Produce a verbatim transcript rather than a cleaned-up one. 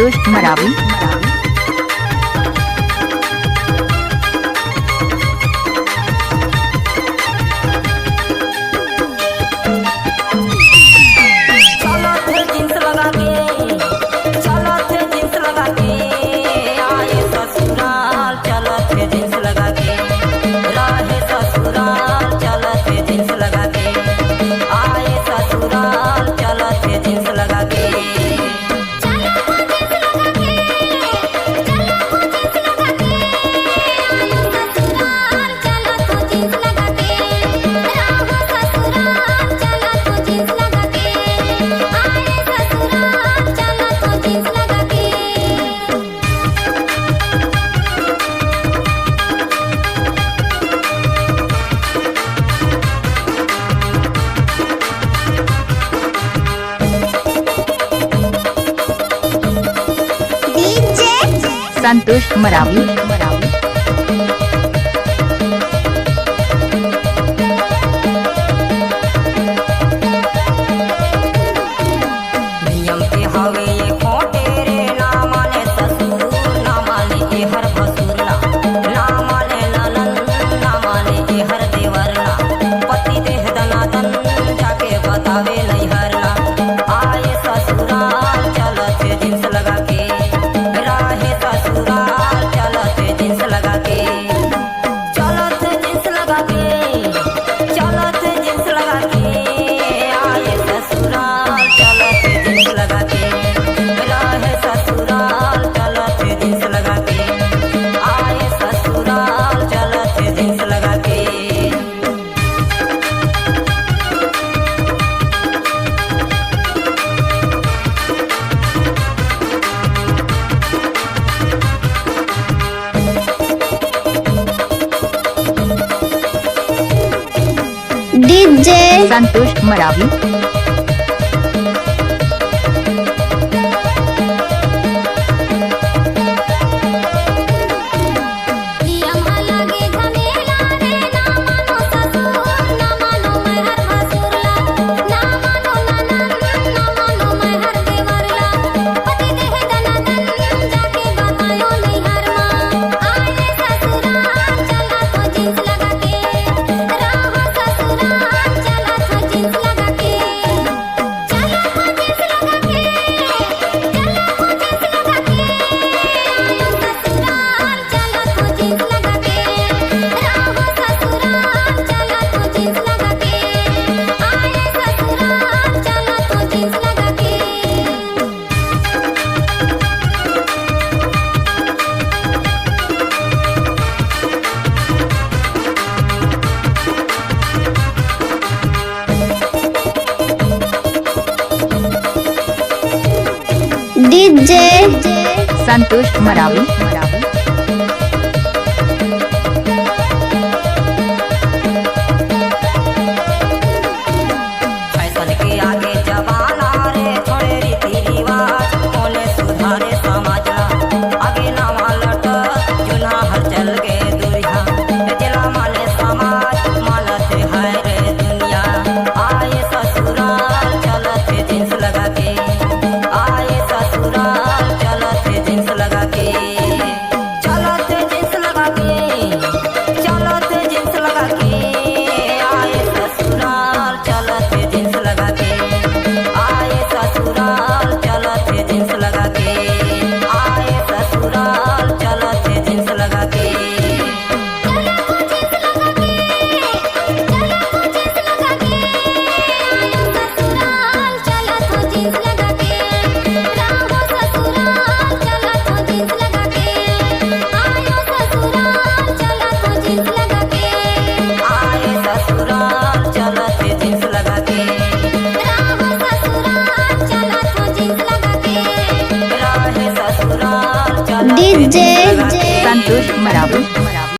संतोष मरावी। चलत हे जींस लगा के, चलत हे जींस लगा के, आए ससुराल। चलत हे जींस लगा के, रहे ससुराल। चलत हे जींस लगा के, आए ससुराल। चलत हे जींस लगा के। संतोष मरावी। नियम के हवे ये खोटे रे, ना माने ससुर, ना माने एहर भसुर ना, ना माने ननन, ना माने एहर देवर ना। पति देह दनादन, जाके बतावे नैहर ना। आए ससुराल, चलत हे जींस लगा के, रहे ससुराल। चलत हे जींस लगा के, चलत हे जींस लगा के, चलत हे जींस लगा के। आए ससुराल, चलत हे जींस लगा के, रहे ससुराल। चलत हे जींस लगा के, आए ससुराल। चलत हे जींस लगा के। डीजे संतोष मरावी। डीजे संतोष मरावी। फैशन के आगे जमाना रे, छोड़े रीति रिवाज, ओने सुधारे समाज ला। आगे नवा लट, जुना हर चल गे दुरिहा। जेला माने समाज, मानत है रे दुनिया। आए ससुराल, चलत हे जींस लगा के। आए ससुराल, चलत हे जींस लगा के। चलत हे जींस लगा के, चलत हे जींस लगा के। आए ससुराल, चलत हे जींस लगा के। आए ससुराल, चलत हे जींस लगा के। आए ससुराल, चलत हे जींस लगा के। डीजे संतोष मरावी।